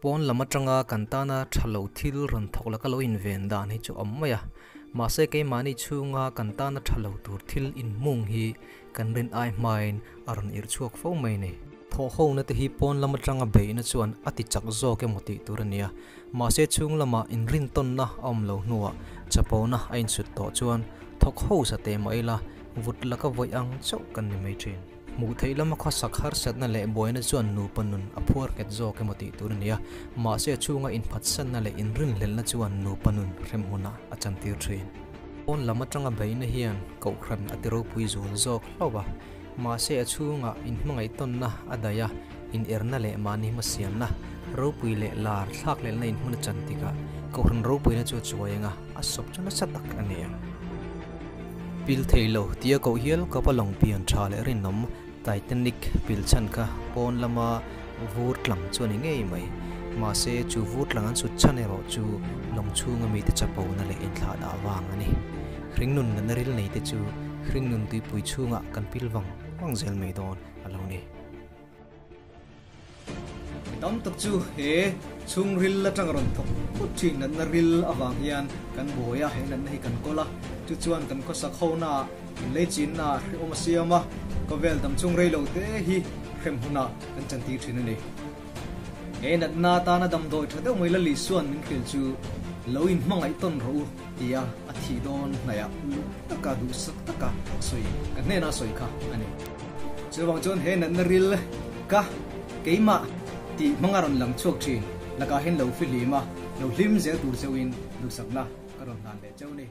Pawn lam atanga kan tana tha lo thil rawn thawk laka lo inven dan hi chu awm mai a, mahse keimahni chhunga kan tana tha lo tur thil inhmung hi kan rin ai hmain a rawn irh chhuak fo mai a ni. Thawhhona te hi pawn lam atanga beihna chuan a ti chak zawk emaw tih tur a ni a, mahse chhung lama inrintawnna a awm lo hnuah chapona a insut tawh chuan thawk ho sa teh mah ila vut laka vawih ang chauh kan ni mai thin. Hmuh theih lama khawsak harsatna leh buaina chuan nupa nun a phuar nghet zawk emaw tih tur a ni a, mahse a chhunga inphatsanna leh inrinhlelhna chuan nupa nun hremhmunah a chantir thin. Pawn lam atanga beihna hian kohhran a ti ropui zual zawk hlauh a, mahse a chhungah inhmangaihtawnna a daih a, inerna leh mahni hmasiamna ropui leh lar thlakhlelhna inhmun a chan tikah kohhran ropuina chu a chuai ang a, a sawp chu nasa tak a ni ang. Pil thei lo tia koh hial kapa lawng pian tha leh rinawm Titanic pil chhan kha pawn lama vur tlang chu a ni ngei mai. Mahse chu vur tlang an sut chhan erawh chu lawng chhunga mite chapona leh inthlahdah vang a ni. Hringnun natna ril nei te chu hringnun tuipui chhungah kan pil vang vang zel mai dawn a lo ni. Mi tam tak chu he chhungril atanga rawn thawk phut thin natna ril avang hian kan buai a, he natna hi kan kawl a, chu chuan kan khawsak hona ah inlei chinna ah hrehawm a siam a, khawvel dam chhung rei lo te hi hrem hunah kan chantir thin a ni. He natna atana damdawi tha deuh mai Lalisuan min hrilh chu lo inhmangaih tawn rawh u tia a thih dawn hnaihah uluk taka duhsak taka a sawi ka hnenah a sawi kha a ni. Chuvang chuan he natna ril ka keimah tih hmanga rawn lang chhuak thin lakah hian lo fihlim a, lo hlim zel tur cheuhin duhsakna ka rawn hlan leh cheu a ni.